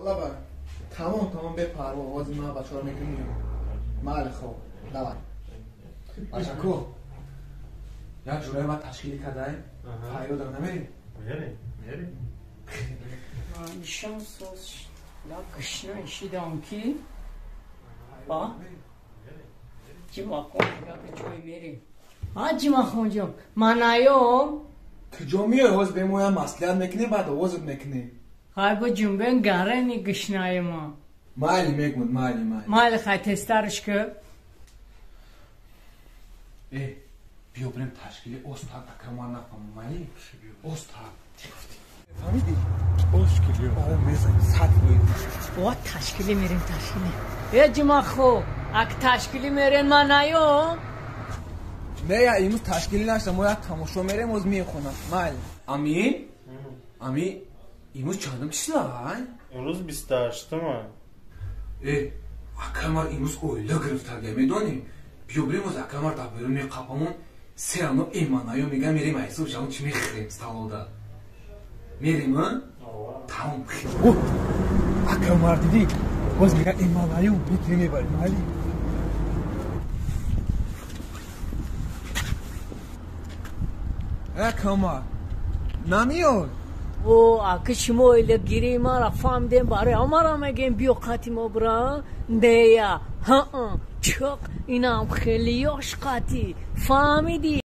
Лаба. Тамом, тамом, бепарво, овози ман бачаҳоро мекунем. Майли, хоб, давай. Бачако, як ҷурае ма ташкил кардаем, фарёдам намерем? Мерем, мерем. Нишон соз ла гушна ишидам ки ба ҷимахон ҷой мерем. А ҷимахонҷон, ман наём? Куҷо меои? Ҳозир бемоям маслиҳат мекунем, баъд овозат мекунем. Хай бо ҷунбен гарени гушнаи ма. Майли, мегмуд, майли, майли. Майли, хай тезтарш ки. Э, биё бирем ташкили остак, акамар нафаҳмам, майли? Остак. Чӣ гуфтӣ? Фаҳмидӣ? Ташкили. О, мезанем, сад буид. О, ташкили мерем, ташкили. Э, ҷимахо, ак ташкили мерен, ман наём? Не, я имрӯз ташкилӣ нашта, мо як тамошо мерем, оз мехонам. Майли. Ами? Ами, имрӯз чандум числа, ай? Имрӯз 28-ма. Э, акамар имрӯз оила гирифтага, медонӣ? Биё бирем оз акамар дар берун меқапамон, се ано эманаё мегам, мерем айсоб жавон чӣ мехӯрем столода. Мерем, а? Тамом. Акамар дидӣ? Боз мегам эманаё мекунем, мебарем, майли? Акамар, намеёй? О, аки шумо оилагирии мара фаҳмидем, барои ҳамара мегем биё қати мо бира? Нея, ҳаа, чоқ, инам хеле ёш қатӣ, фаҳмидӣ?